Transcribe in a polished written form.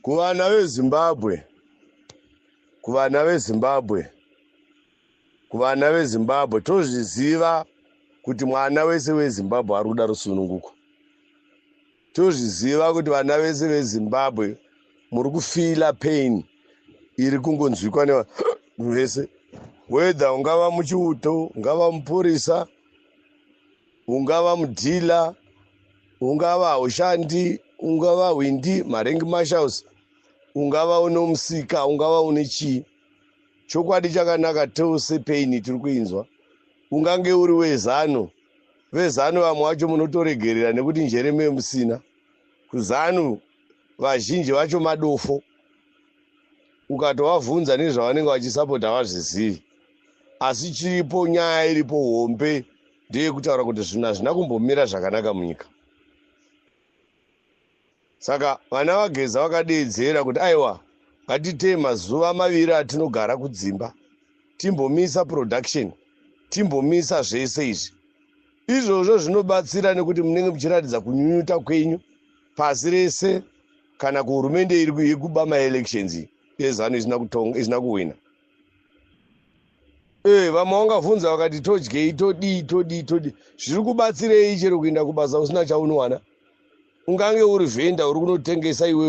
Kuvana veZimbabwe, kuvana veZimbabwe, kuvana veZimbabwe, tozviziva kuti mwana wese weZimbabwe ari kuda rusununguko. Tozviziva kuti vana vese veZimbabwe muri kufeela pain iri kungonzwikwa nevanhu vese, whether ungava muchiuto, ungava mupurisa, ungava mudealer, ungava haushandi, ungava hwindi, marank marshals, ungava une musika, ungava une chii. Chokwadi chakanaka, tose pain tiri kuinzwa. Ungange uri weZANU, veZANU vamwe vacho munotoregerera nekuti njere me musina kuZANU. Vazhinji vacho madofo, ukatovabvunza nezvavanenge vachisapota havazvizivi. Asi chiripo, nyaya iripo hombe ndeyekutaura kuti zvinhu hazvina kumbomira zvakanaka munyika. Saka vana vaGeza vakadeedzera kuti aiwa, ngatitei mazuva 2 atinogara kudzimba, timbomisa production, timbomisa zvese izvi. Izvozvo zvinobatsira nekuti munenge muchiratidza kunyunyuta kwenyu pasi rese kana kuhurumende iri yekuba maelections eZANU isina kuwina. Vamwe vangabvunza vakati, "Todyei? Todii? Todii? Todii?" Zviri kubatsirei chero kuenda kubasa usina chaunowana? Ungange uri vendor uri kunotengesa iwe.